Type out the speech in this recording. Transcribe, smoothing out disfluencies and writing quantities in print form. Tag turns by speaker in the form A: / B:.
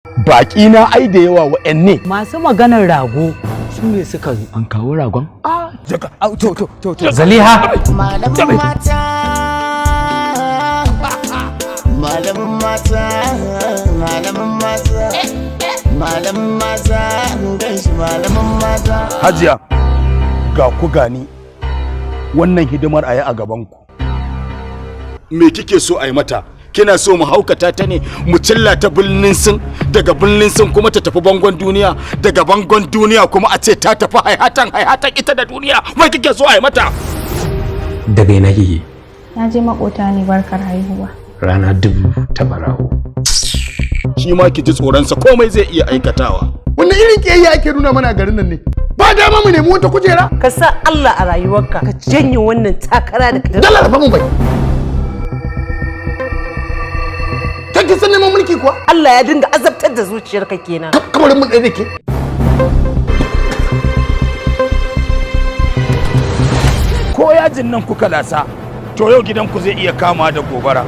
A: Baki na ai da yawa wa'anne.
B: Masu maganar rago su ne suka zo.
A: An kawo ragon?
B: Jaka, to to to to.
C: Zaliha.
D: Malamin mata, malamin mata, malamin mata, malamin mata, ganshi malamin mata.
A: Hajiya, ga ku gani, wannan hidimar a yi a gabanku. Me kike so a yi mata? Kina so mu haukata ta ne, mu cilla ta birnin Sin, daga birnin Sin kuma ta tafi bangon duniya, daga bangon duniya kuma a ce ta tafi haihatan haihatan ita da duniya? Wai kike so a yi mata?
C: Daga ina kike?
E: Na je makota ne barkar haihuwa.
C: Rana dubu ta barawo.
A: Shi ma ki ji tsoronsa, komai zai iya aikatawa.
F: Wannan irin kiyayya ake nuna mana a garin nan ne? Ba dama mu nemi wata kujera.
G: Ka sa Allah a rayuwarka, ka janye wannan takara da ka
F: Dala, rafa mun bai. Kake san neman mulki kuwa?
G: Allah ya dinga azabtar da zuciyarka kenan.
F: Kamar mun ɗaya da ke.
A: Ko yajin nan kuka lasa, to yau gidanku zai iya kama da gobara.